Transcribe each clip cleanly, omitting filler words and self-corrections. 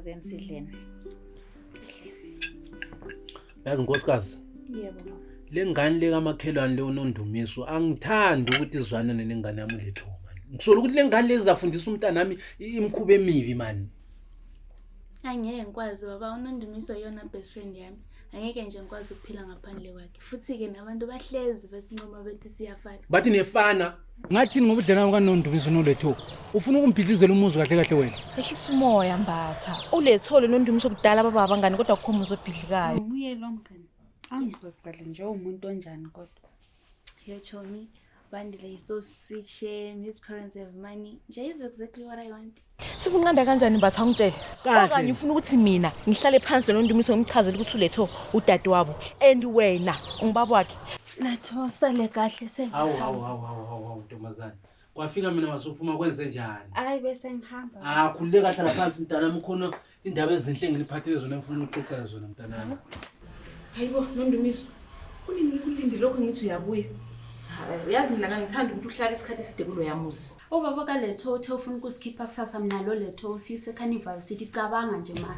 Awuzeni sidleni. Yazi nkosikazi. Yebo baba. Le ngane le kamakhelwane le uNondumiso angithandi ukuthi izwanane nengane yami uLethu man. Ngisola ukuthi le ngane le izafundisa umntanami imikhuba emibi man. Angeke ngikwazi baba, uNondumiso iyona best friend yami. Angeke nje ngikwazi ukuphila ngaphandle kwakhe. Futhi-ke nabantu bahlezi besincoma bethi siyafana. Bathi nefana. Ngathini ngobudlelwano bukaNondumiso noLethu? Ufuna ukumbhidlizela umuzi kahle kahle wena. Ehlisa umoya Mbatha. ULethole noNdumiso kudala baba abangani kodwa akukho muzi obhidlikayo. Ubuye lo mngani. Angixoxele nje umuntu onjani kodwa. Yo chomi, Bandile is so sweet shame. His parents have money. Nje is exactly what I want. Sikunqanda kanjani Mbatha ungitshele? Kahle. Okanye ufuna ukuthi mina ngihlale phansi noNdumiso ngimchazele ukuthi uLetho udadewabo and wena ungubaba wakhe. Letho sale kahle Hawu hawu hawu hawu hawu hawu ntombazane. Kwafika mina wasuphuma kwenze njani? Hayi bese ngihamba. Ah khululeka hlala phansi mntanami khona indaba ezinhle engiliphathele zona ngifuna ukuxoxela zona mntanami. Hayibo Nondumiso. Kunini ngikulindile lokho ngithi uyabuya. Hayi, Uyazi mina ngangithanda ukuthi uhlale isikhathi eside kuloya muzi. Ubaba kaLetho uthe ufuna ukusikhipha kusasa mina lo Letho usiyise eCarnival City cabanga nje ma.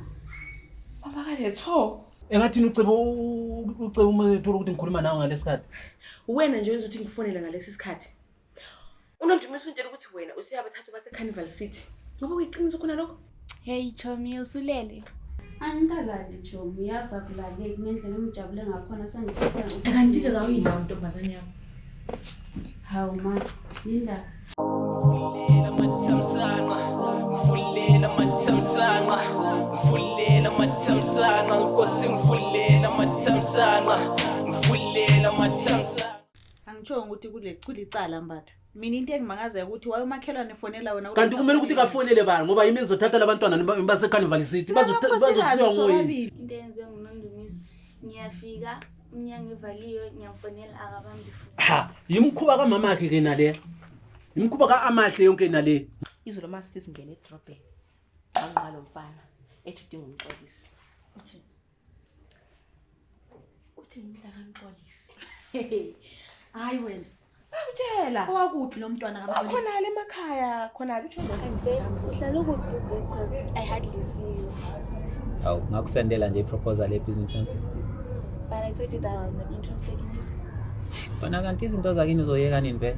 Baba kaLetho. Engathini ucebo ucebo uma ethola ukuthi ngikhuluma nawe ngalesikhathi. Wena nje wenza ukuthi ngifonele ngalesi sikhathi. UNondumiso untshela ukuthi wena usuyabathatha base Carnival City. Ngoba kuyiqiniso khona lokho? Hey chomi, usulele? Angikalali Jomi, yazi akulaleki ngendlela engijabule ngakhona sengifisa. Kanti-ke kawuyindawo ntombazane yami. Hawu ma, yindaba. Mvulela mathamsanqa, mvulela mathamsanqa, mvulela mathamsanqa, Nkosi mvulela mathamsanqa, mvulela mathamsanqa. Angitsho ukuthi kule kulicala Mbatha. Mina into engimangazayo ukuthi wayomakhelwane efonela wena. Kanti kumele ukuthi kafonele bani ngoba yimi engizothatha labantwana base Carnival City bazosiwa nguye. Into eyenziwe nguNondumiso. Ngiyafika umnyango ivaliwe, ngiyamfonela akabambi futhi. Ha, yimkhuba kamama wakhe ke nale. Yimkhuba kaAmahle yonke nale. Izolo uma sithi singene edrobheni. Wanqala lo mfana ethi udinga umxolisi. Uthi uthi mina kamxolisi. Hayi wena. Bamtshela. Owakuphi lo mntwana kaMxolisi? Khona le emakhaya, khona utsho nje. And babe, uhlala ukuphi these days because I hardly see you. Awu, ngakusendela nje iproposal yebhizinisi yami. But I told you that I was not interested in it. Wena kanti izinto zakini uzoyeka nini vele?